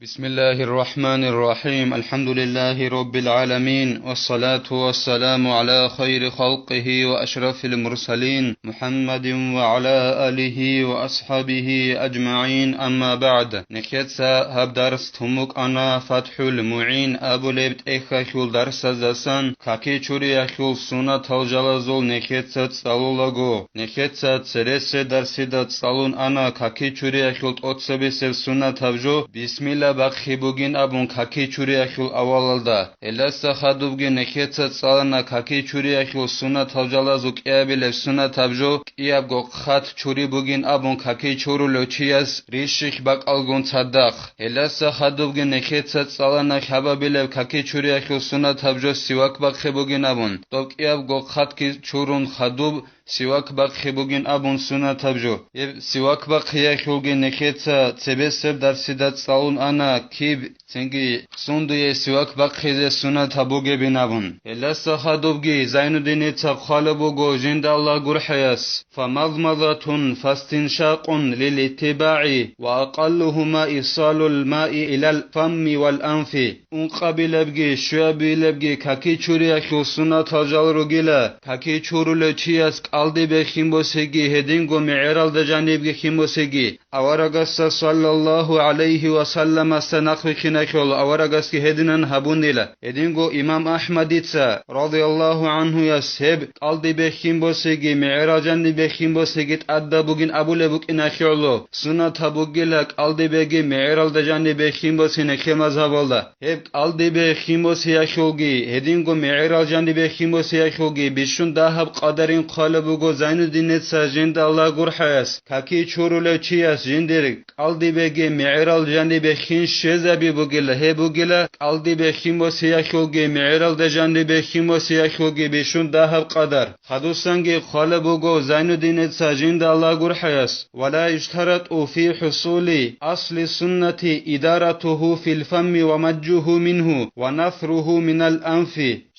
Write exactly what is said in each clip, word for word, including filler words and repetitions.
بسم الله الرحمن الرحيم. الحمد لله رب العالمين، والصلاة والسلام على خير خلقه وأشرف المرسلين محمد وعلى آله وأصحابه أجمعين، أما بعد. Нехеца гьаб дарс тумукъана ФатхӀул МугӀин абулеб тӀехьалъул дарсаздасан. Каки чуриялъул сунатал жалазул нехеца цӀалулаго. Нехеца цересел дарсида цӀалун ана каки чуриялъул тӀоцебесеб сунатаб жо, бисмилла бахъи бугин абун каки чуриялъул авалалда. Гьелдаса хадубги нехеца цӀалана каки чуриялъул сунатал жалазул кӀиабилеб сунатаб жо, кӀиябго хъат чури бугин абун каки чурулев чияс рищихь бакӀалгун цадахъ. Гьелдаса хадубги нехеца цӀалана хабабилеб каки чуриялъул сунатаб жо сивак бахъи бугин абун, доб кӀиябго хъатги чурун хадуб сивак бахъи бугин абун сунатаб жо. Гьеб сивак бахъиялъулги нехеца цебесеб дарсида цӀалун ана киб цинги сундуе сивак бахъизе сунатаб бугебин абун. Гьелдаса хадубги Зайнуддиница хъвалеб буго жинда Аллагь гурхӀаяс: فمضمضة فاستنشاق للاتباع، وأقلهما إيصال الماء إلى الفم والأنف. Ункъабилебги щуябилебги каки чуриялъул сунатал жал ругила, каки чурулев чияс кӀалдибе хин босиги гьединго мегӀералда жанибги хин босиги. Аварагасда саллаллагьу гӀалайгьи ва салламасда нахъвихьиналъул аварагасги гьединан гьабунила. Гьединго имам АхӀмадица, радияллагьу гӀанхуяс, гьеб кӀалдибе хин босиги, мегӀерал жанибе хин босиги тӀадаб бугин абулеб букӀиналъе гӀоло, сунатаб бугила кӀалдибеги мегӀералда жанибе хин босине хе мазгьабалда. Гьеб кӀалдибе хин босиялъулги, гьединго мегӀерал жанибе хин босиялъулги бищун дагьаб къадарин хъвалеб буго Зайнуддиница жинда Аллагь гурхӀаяс, каки чурулев чияс жиндир кӀалдибеги мегӀерал жанибе хин щвезаби бугила, гьеб бугила кӀалдибе хин босиялъулги мегӀералда жанибе хин босиялъулги бищун дагьаб къадар. Хадусанги хъвалеб буго Зайнуддиница жинда Аллагь гурхӀаяс: ولا يشترط في حصول أصل السنة إدارته في الفم ومجه منه ونثره من الأنف.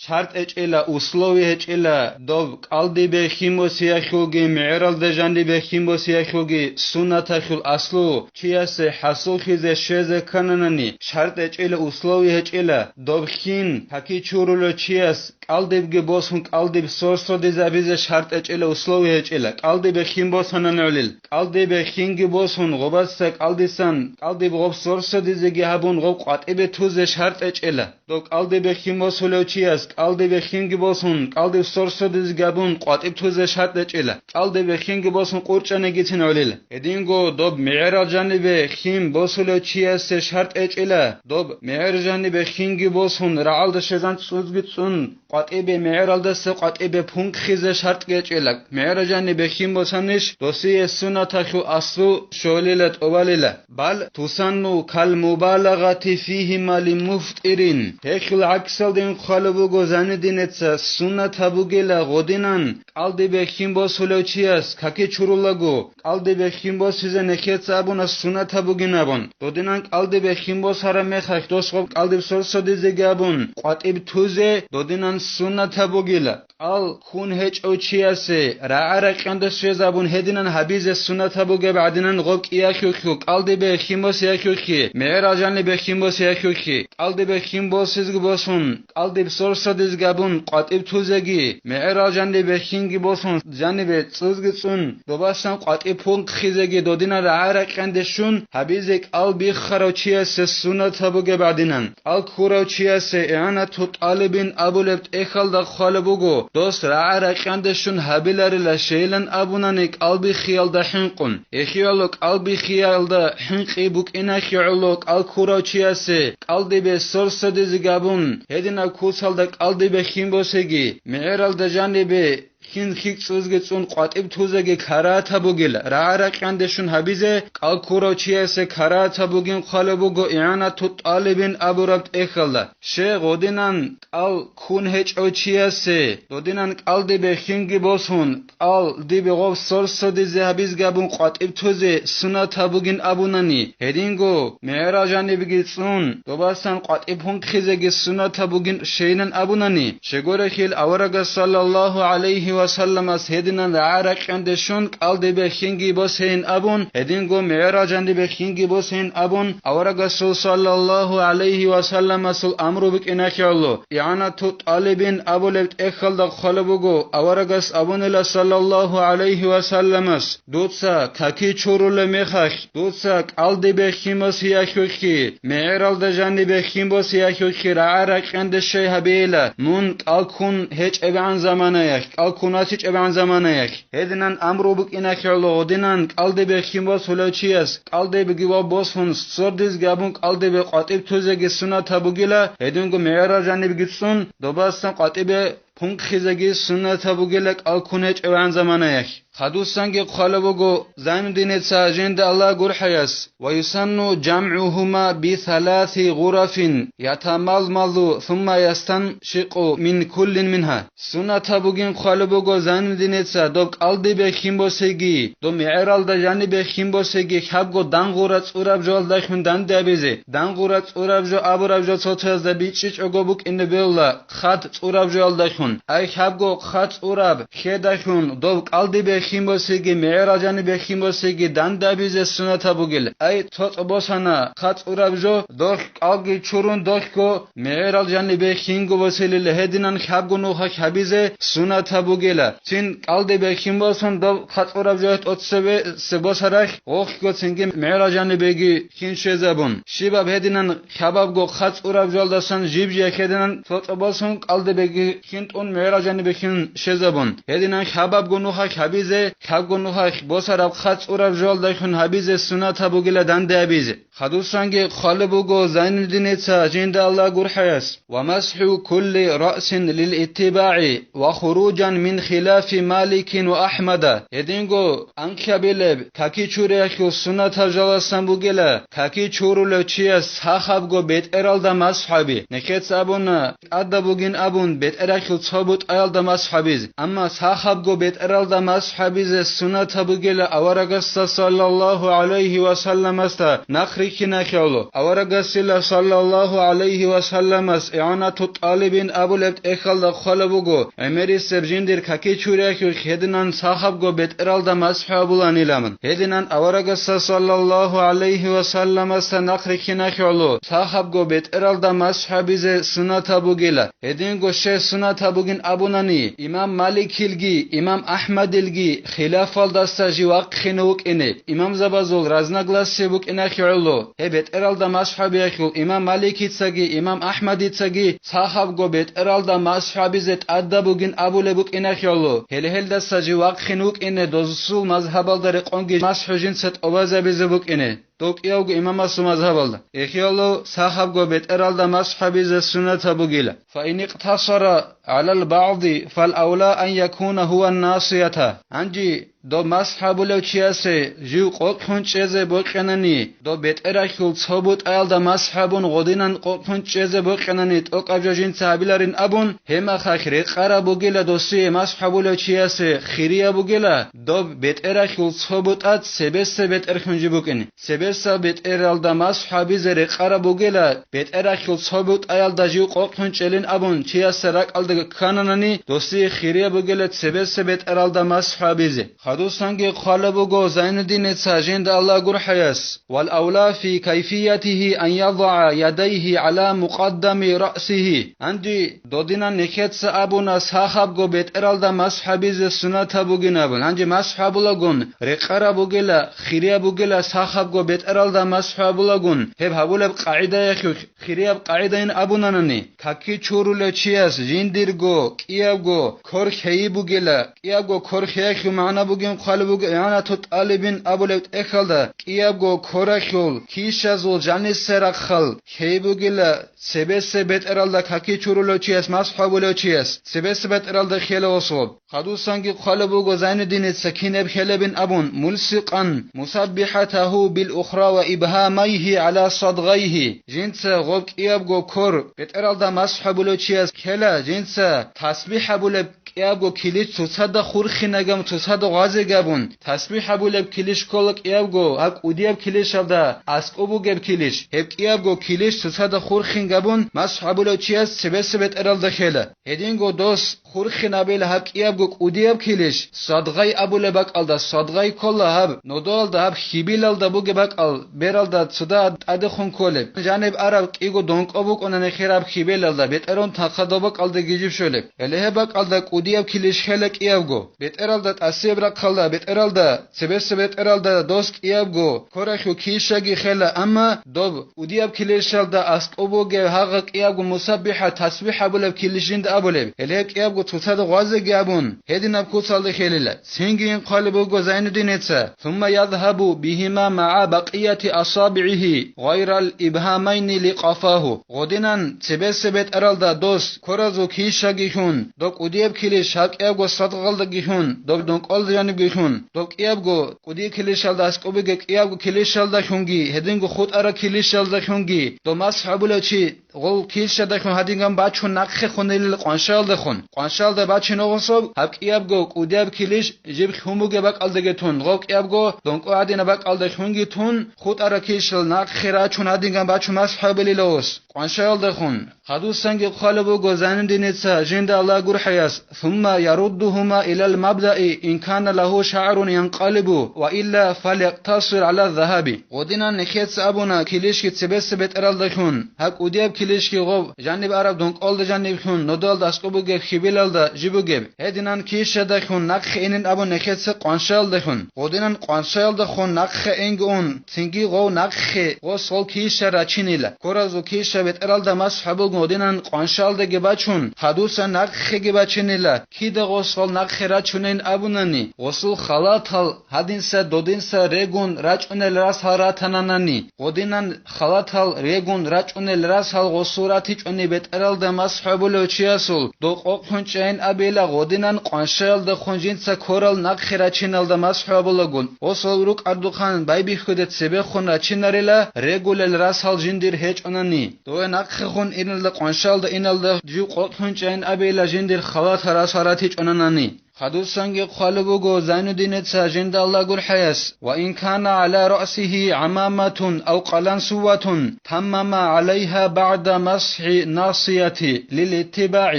ШартӀ гьечӀила, условие гьечӀила, доб кӀалдибе хин босиялъулги мегӀералда жанибе хин босиялъулги сунаталъул аслу чиясе хӀасуллъизе щвезе ккананани, шартӀ гьечӀила, условие гьечӀила, доб хин каки чурулев чияс кӀалдибги босун кӀалдиб сорсодизабизе шартӀ гьечӀила, условие гьечӀила, кӀалдибе хин босанан гӀолил, кӀалдибе хинги босун гъобасда кӀалдисан, кӀалдиб гъоб сорсодизеги гьабун гъоб къватӀибе тузе шартӀ гьечӀила. Доб кӀалдибе хин босулев чияс кӀалдибе хинги босун, кӀалдиб сорсодизеги гьабун къватӀиб тузе шартӀ гьечӀила, кӀалдибе хинги босун къурчӀанигицин гӀолил. Гьединго доб мегӀерал жанибе хин босулев чиясе шартӀ гьечӀила, доб мегӀер жанибе хинги босун, рагӀалда щвезан цӀузги цӀун, къватӀибе мегӀералдаса къватӀибе пункъ хизе шартӀ гьечӀила. МегӀерал жанибе хин босанищ, досие сунаталъул аслу щолила, тӀубалила. بل تسن كالمبالغة فيهما لمفطر. Гьелъул гӀаксалдин хъвалеб буго Зайнуддиница сунатаб бугила гъодинан кӀалдибе хин босулев чияс каки чурулаго, кӀалдибе хин босизе нехеца абуна сунатаб бугин абун. Додинан кӀалдибе хин босараб мехалъ дос гъоб кӀалдиб сорсодизеги абун къватӀиб тузе додинан сунатаб бугила. КӀал ккун гьечӀев чиясе рагӀа-ракьанде щвезабун гьединан гьабизе сунатаб бугеб гӀадинан гъоб кӀиялъухъе, кӀалдибе хин босиялъухъе, мегӀерал жанибе хин босиялъухъе, кӀалдибе хин босизеги босун, кӀалдиб сорсодизеги абун къватӀиб тузеги, мегӀерал жанибе хинги босун, жанибе цӀузги цӀун, добасан къватӀиб пункъ хизеги додинан рагӀа-ракьанде щун гьабизе кӀал биххарав чиясе сунатаб бугеб гӀадинан. КӀал ккурав чиясе игӀанату тӀалибин абулеб тӀехьалда хъвалеб буго, дос рагӀа-ракьанде щун гьабиларила, щейилан абунани кӀалбихиялда хӀинкъун. Эхиялъул кӀалбихиялда хӀинкъи букӀиналъе гӀоло кӀал ккурав чиясе кӀалдибе сорсодизеги абун, гьединаб куцалда кӀалдибе хин босеги, мегӀералда жанибе хин хикь цӀузги цӀун къватӀиб тузеги карагьатаб бугила, рагӀа-ракьанде щун гьабизе кӀал ккурав чиясе карагьатаб бугин хъвалеб буго игӀанату тӀалибин абураб тӀехьалда. Щай гъодинан кӀал ккун гьечӀев чиясе додинан кӀалдибе хинги босун, кӀалдибе гъоб сорсодизе гьабизеги абун къватӀиб тузе сунатаб бугин абунани, гьединго мегӀерал жанибеги цӀун, добасан къватӀиб пункъ хизеги сунатаб бугин щейилан абунани, щегорехил аварагас саллаллагьу гӀалайгьи ва салламас гьединан рагӀа-ракьанде щун, кӀалдибе хинги босейин абун, гьединго мигӀраж жанибе хинги босейин абун, аварагасул саллаллагьу гӀалайгьи ва салламасул амру букӀиналъе гӀоло, игӀанату тӀалибин абулеб тӀехьалда хъвала буго, аварагас абунила саллаллагьу гӀалайгьи ва салламас: «Дуца каки чурулеб мехалъ, дуца кӀалдибе хин босиялъухъги, мегӀералда жанибе хин босиялъухъги рагӀа-ракьанде щай гьабейила, мун кӀал ккун гьечӀебгӀан заманаялъ, кӀал ккун вачичӀебгӀан заманаялъ». Гьединан амру букӀиналъе гӀоло, гьединан кӀалдибе хин босулев чияс кӀалдибеги ва босун, сордизги абун кӀалдибе къватӀиб тузеги сунат гьабугила, гьединго мегӀерал жанибги цӀун, добасан къватӀибе пункъизеги сунат гьабугила кӀал ккун гьечӀебгӀан заманаялъ. Хадусанги хъвала буго Зайнуддиница, жинда Аллагь гурхӀаяс: «Ва юсанну жамгӀугьума би саласи гъурафин, ятамалмалу, сумма ястаншикъу мин куллин мингьа». Сунат гьабугин хъвала буго Зайнуддиница, доб кӀалдибе хин босеги, доб мегӀералда жанибе хин босеги, хабго дангъура цӀураб жоялдалъун данде абизе, дангъура цӀураб жо абураб жо цо-цоязда бичӀчӀичӀого букӀине бегьула, хъат цӀураб жоялдалъун. Ай хабго хъат цӀураб хедалъун доб кӀалдибе хин босеги, мегӀерал жанибе хин босеги данде абизе сунат гьабугел. Ай цо-цо босана хъат цӀураб жо, долъ кӀалги чурун долъго мегӀерал жанибе хинго босилила, гьединан хабго нухалъ гьабизе сунат гьабугела. Цин кӀалдибе хин босун доб хъат цӀураб жо тӀоцебе се босаралъ, гъохго цинги мегӀерал жанибеги хин щвезабун. Щибаб гьединан хабабго хъат цӀураб жоялдасан жиб-жиялъ гьединан цо-цо босун кӀалдибеги хин тӀун мегӀерал жанибе хин щвезабун. Гьединан хабабго нухалъ гьабизе, хабго нухалъ босараб хъат цӀураб жоялдалъун гьабизе сунат гьабугила данде абизе. Хадусанги хъвала буго Зайнуддиница, жинда Аллагь гурхӀаяс: «Ва масхӀу кулли раъсин лил иттибагӀи ва хуружан мин хилафи Маликин ва Ахмада». Гьединго анкьабилеб каки чуриялъул сунатаб жаласан бугела, каки чурулев чияс сахабго бетӀералда масхӀаби. Нехеца абуна, тӀадаб бугин абун, бетӀерахъул цо бутӀаялда масхӀабиз. Амма сахабго бетӀералда масхӀабизе сунат гьабугела аварагасда саллаллагьу гӀалайгьи ва салламасда нахъ рихьиналъе гӀоло. Аварагасила саллаллагьу гӀалайгьи ва салламас игӀанату тӀалибин абулеб тӀехьалда хъвала буго, гӀемерисеб жиндир каки чурехьухь гьединан сахабго бетӀералда масхӀу абуланилан. Гьединан аварагасда саллаллагьу гӀалайгьи ва салламасда нахъ рихьиналъе гӀоло, сахабго бетӀералда масхӀабизе сунат гьабугела. Гьединго щай сунат гьабугин абунани, имам Маликилги, имам Ахмадилги хилафалдаса жив вахъине вукӀине, имамзабазул разногласие букӀиналъе гӀоло, гьеб бетӀералда масхӀабиялъул имам Маликицаги имам Ахмадицаги сахабго бетӀералда масхӀабизе тӀадаб бугин абулеб букӀиналъе гӀоло, гьеле гьелдаса жив вахъине вукӀине дозул мазгьабалда рекъонги масхӀу жинца тӀубазабизе букӀине. Дов кӀиявго имамасул мазгьабалда. Эхиялъул сахабго бетӀералда масхӀабизе сунат гьабугила. Фа ин икътасара гӀалал багӀди, фал авла ан якуна гьува насията. Гьанже доб масхӀабулев чиясе жив къокълъун чӀезе бокьанани, доб бетӀерахъул цо бутӀаялда масхӀабун гъодинан къокълъун чӀезе бокьанани, тӀокӀаб жо жинца гьабиларин абун, гьеб мехалъ рекъараб бугила досие масхӀабулев чиясе хирияб бугила, доб бетӀерахъул цо бутӀа цебесеб бетӀерлъун жиб букӀине. Цебесеб бетӀералда масхӀабизе рекъараб бугела, бетӀерахъул цо бутӀаялда жив къокълъун чӀелин абун, чиясда ракӀалда ккананани, досие хирияб бугела цебесеб бетӀералда масхӀабизе. Хадусанги хъвала буго Зайнуддиница, жинда Аллагь гурхӀаяс: «Вал авла фи кайфиятигьи ан ядагӀа ядайгьи гӀала мукъаддами раъсигьи». Гьанже додинан нехеца абуна сахабго бетӀералда масхӀабизе сунат гьабугин абун. Гьанже масхӀабулагун рекъараб бугела, хирияб бугела сахабго бетӀералда масхӀабулагун, гьеб гьабулеб къагӀидаялъулъ хирияб къагӀидайин абунанани, каки чурулев чияс жиндирго кӀиябго кор хейи бугела, кӀиябго кор хеялъул магӀна бугин хъвалеб буго игӀанату тӀалибин абулеб тӀехьалда, кӀиябго корахъул кишазул жанисе рахъал хейи бугела, цебесеб бетӀералда каки чурулев чияс, масхӀабулев чияс, цебесеб бетӀералда хела особ. Хадусанги хъвалеб буго Зайнуддиница кинаб хелебин абун, мулсикъан мусаббихӀатагьу бил ухра ва ибгьамайгьи гӀала садгъайгьи. Жинца гъоб кӀиябго кор бетӀералда масхӀабулев чияс ккела, жинца тасбихӀ гьабулеб кӀиябго килич цоцазда хурхинагун, цоцазда гъваз гьазе габун, тасбихӀ гьабулеб килищ ккола кӀиябго, гьаб кӀудияб килищалда аскӀоб бугеб килищ. Гьеб кӀиябго килищ цоцазда хурхин габун, масхӀ гьабулев чияс цебесеб бетӀералда хела. Гьединго дос хурхин абила гьаб кӀиябго кӀудияб килищ, садгъай абулеб бакӀалда, садгъай ккола гьаб нодоялда, гьаб хьибилалда бугеб бакӀал, бералда цода тӀадехун кколеб. Жаниб араб кӀиго донкӀо букӀуна нехер гьаб хьибилалда, бетӀерон тахъа доб бакӀалдаги жиб щолеб. Гьеле гьеб бакӀалда кӀудияб килищ хела кӀиябго. БетӀералда тӀасияб рахъалда, бетӀералда, цебесеб бетӀералда дос кӀиябго, корахьул килищаги хела, амма доб кӀудияб килищалда аскӀоб бугеб гьагъа кӀиябго мусаббихӀа, тасбихӀ абулеб килищ жинда абулеб, гьеле гьеб кӀиябго цоцазда гъвазеги абун, гьединаб куцалда хелила. Цинги инхъвалеб буго Зайнуддиница: ثم يذهب بهما مع بقية أصابعه غير الإبهامين لقفاه. Гъодинан цебесеб бетӀералда дос коразул килищаги хьун, доб кӀудияб килищ гьаб кӀиябго садгъалдаги хьун, доб донкӀол жанибги хьун, доб кӀиябго кӀудияб килищалда аскӀоб бугеб кӀиябго килищалда хьунги, гьединго хутӀараб килищалда хьунги, доб масхӀ гьабулев чи гъол килищалда хьун гьадинган бачун нахъе хунилел къваншаялда хун. Къваншаялда бачин гъособ гьаб кӀиябго кӀудияб килищ жиб хьун бугеб бакӀалдаги тун, гъоб кӀиябго донкӀо гьадинаб бакӀалда хьунги тун, хутӀараб килищал нахъе рачун гьадинган бачун масхӀ гьабулила гъос къваншаялда хун. Хадусанги хъвалеб буго Зайнуддиница жинда Аллагь гурхӀаяс: ثم يردهما إلى المبدأ إن كان له شعر ينقلب، وإلا فليقتصر على الذهب. Гъодинан нехеца абуна килищги цебесеб бетӀералда хьун, гьаб кӀудияб килищги гъоб жаниб араб донкӀолда жаниб хьун, нодолда аскӀоб бугеб хьибилалда жиб бугеб. Гьединан килищалда хьун нахъе инин абун нехеца къваншаялда хьун. Гъодинан къваншаялда хун нахъе инги ун, цинги гъов нахъе гъос гъол килища рачинила. Коразул килища бетӀералда масхӀ гьабулгун гъодинан къваншаялдаги бачун, хадусан нахъеги бачинила. Кида гъос гъол нахъе рачунейин абунани, гъосул халатал гьадинса додинса регун рачӀунел расал ратананани, гъодинан халатал регун рачӀунел расал гъосул ратичӀони бетӀералда масхӀ гьабулев чиясул докъокълъун чӀайин абила, гъодинан къваншаялда хун жинца корал нахъе рачиналда масхӀ гьабулагун, гъосул рукӀардухъан байбихьуда цебехун рачинарила регулел расал жиндир гьечӀонани. Дове нахъе хун иналда къваншаялда иналда жив къокълъун чӀайин абила жиндир халатал расал ратичӀонанани. Хадусанги хъвалеб буго Зайнуддиница жинда Аллагь гурхӀаяс: وإن كان على رأسه عمامة أو قلنسوة تمم عليها بعد مسح الناصية للاتباع.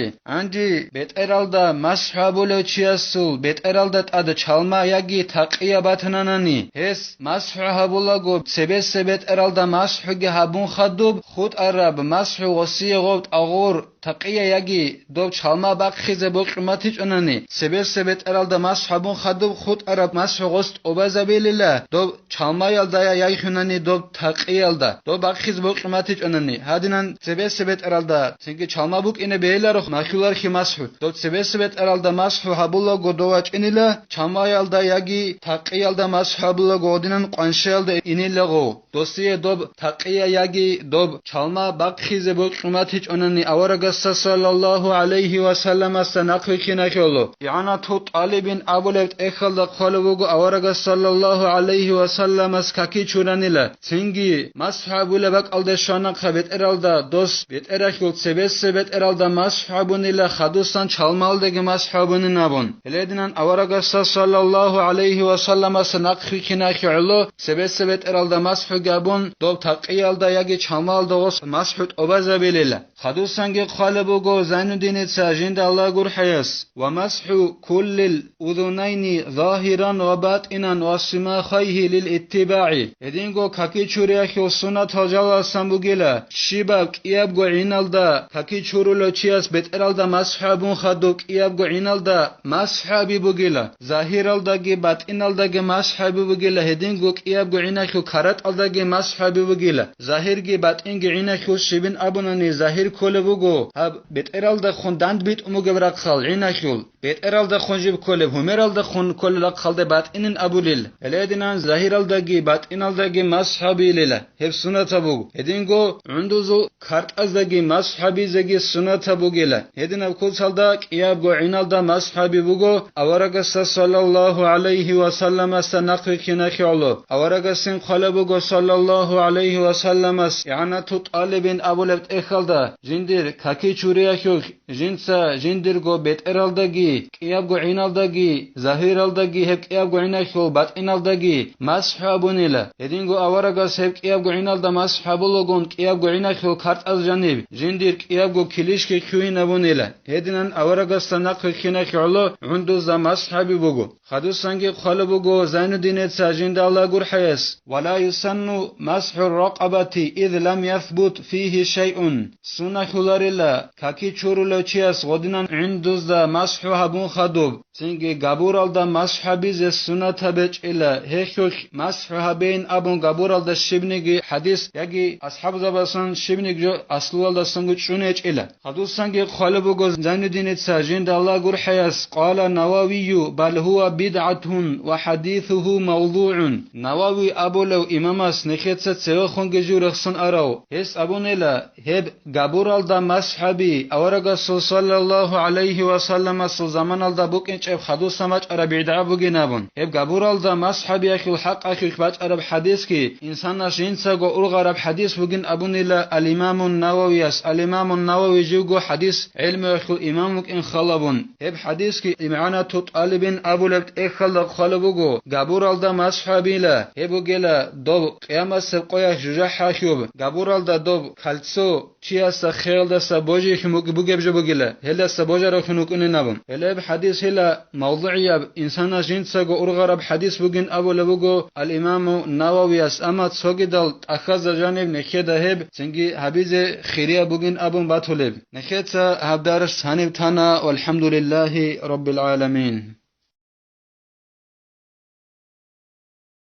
Гьанже бетӀералда масхӀ гьабулев чиясул бетӀералда тӀад чалма яги такъия батананани, гьес масхӀ гьабулаго цебесеб бетӀералда масхӀуги гьабун хадуб, хутӀараб масхӀу гъосие гъоб тӀагъур такъия яги доб чалма бахъизе бокьун батичӀонани, цебесеб бетӀералда масхӀ гьабун хадуб хутӀараб масхӀ гъос тӀубазабилила, доб чалмаялдая яйхьунани доб такъиялда, доб бахъизе бокьун батичӀонани, гьадинан цебесеб бетӀералда цинги чалма букӀине бегьиларо махьулархи масхӀу, доб цебесеб бетӀералда масхӀу гьабулаго дов вачӀинила, чалмаялда яги такъиялда масхӀу гьабулаго гъодинан къваншаялда инилаго. Досие доб такъия яги доб чалма бахъизе бокьун батичӀонани аварагасда саллаллагьу гӀалайгьи ва салламасда нахъвихьинахьоло. ИгӀанату тӀалибин абулеб тӀехьалда хъвалеб буго аварагас саллаллагьу гӀалайгьи ва салламас каки чуранила. Цинги масхӀу гьабулеб бакӀалде щванахъа бетӀералда дос бетӀерахьул цебесеб бетӀералда масхӀу гьабунила хадусан чалмалдаги масхӀу гьабунин абун. Гьелединан аварагасда саллаллагьу гӀалайгьи ва салламасда нахъвихьинахье гӀоло, цебесеб бетӀералда масхӀуги гьабун, доб такъиялда яги чалмалда гъос масхӀу тӀубазабилила. Хадусанги хъвалеб буго Зайнуддиница жинда Аллагь гурхӀаяс: ومسح كل الأذنين ظاهرا وباطنا وصماخيه للاتباع. Гьединго каки чуриялъул суннатал жалалсан бугила, щибаб кӀиябго гӀиналда каки чурулев чияс бетӀералда масхӀу гьабун хадуб кӀиябго гӀиналда масхӀаби бугила, загьиралдаги батӀиналдаги масхӀаби бугила, гьединго кӀиябго гӀинахьул каратӀалдаги масхӀаби бугила. Загьирги батӀинги гӀинахьул щибин абунани, загьир кколеб буго гьаб бетӀералдахун дандбитӀун бугеб рахъал гӀинахьул, бетӀералдахун жиб кколеб, гьумералдахун кколел рахъалде батӀинин абулел. Гьелединан загьиралдаги батӀиналдаги масхӀабилила. Гьеб суннатаб буго. Гьединго гӀундузул картӀаздаги масхӀабизеги суннатаб бугила. Гьединаб куцалда кӀиябго гӀиналда масхӀаби буго аварагасда саллаллагьу гӀалайгьи ва салламасда нахъвихьинахье гӀоло. Аварагасин хъвалеб буго саллаллагьу гӀалайгьи ва салламас ИгӀанату тӀалибин абулеб тӀехьалда, жиндир каки чуриялъулъ жинца жиндирго бетӀералдаги кӀиябго гӀиналдаги, загьиралдаги, гьеб кӀиябго гӀиналъул батӀиналдаги масхӀу абунила. Гьединго аварагас гьеб кӀиябго гӀиналда масхӀу абулагун, кӀиябго гӀиналъул картӀаз жаниб жиндир кӀиябго килищги лъугьин абунила. Гьединан аварагасда нахъ вихьиналъе гӀоло гӀундузда масхӀаби буго. Хадусанги хъвалеб буго Зайнуддиница, жинда Аллагь гурхӀаяс: «Ва ла юсанну масхӀу ракъабати, ид лам ясбут фигьи шайъун». Суннахьуларила, каки чурулев чияс гъодинан гӀундузда масхӀу гьабун хадуб. Цинги габуралда масхӀу гьабизе суннатаб гьечӀила, гьелъулъ масхӀу гьабейин абун габуралда щибниги хӀадис яги асхӀабзабасан щибниги жо аслуялдасанго чӀун гьечӀила. Хадусанги хъвалеб буго Зайнуддиница, жинда Аллагь гурхӀаяс: «Къала Нававию, бал гьува бидгӀатун ва хӀадисуху мавдугӀун». Навави абулев имамас нехеца цевехунги жив рехсон арав, гьес абунила, гьеб габуралда масхӀаби аварагасул саллаллагьу гӀалайгьи ва салламасул заманалда букӀинчӀеб хадусан бачӀараб бидгӀа бугин абун. Гьеб габуралда масхӀабиялъул хӀакъалъулъ бачӀараб хӀадисги инсанас жинцаго ургъараб хӀадис бугин абунила ал-Имамун Нававияс. Ал-Имамун Навави живго хӀадис гӀелмуялъул имам вукӀин халабун. Гьеб хӀадисги ИгӀанату ТӀалибин абулеб тӀехьалда хъвалеб буго, габуралда масхӀабила, гьеб бугела доб къиямасеб къоялъ жужахӀалъуб, габуралда доб кольцо, чиясда хеялдаса божиялъун бугеб жо бугила, гьелдаса божаравлъун вукӀунин абун. Гьелеб хӀадис гьела мавдугӀияб, инсанас жинцаго ургъараб хӀадис бугин абулеб буго ал-Имаму Нававияс, амма цогидал тӀахьазда жаниб нехеда гьеб цинги гьабизе хирияб бугин абун батулеб. Нехеца гьаб дарс гьаниб тана, валхӀамдулиллагьи раббил гӀаламин.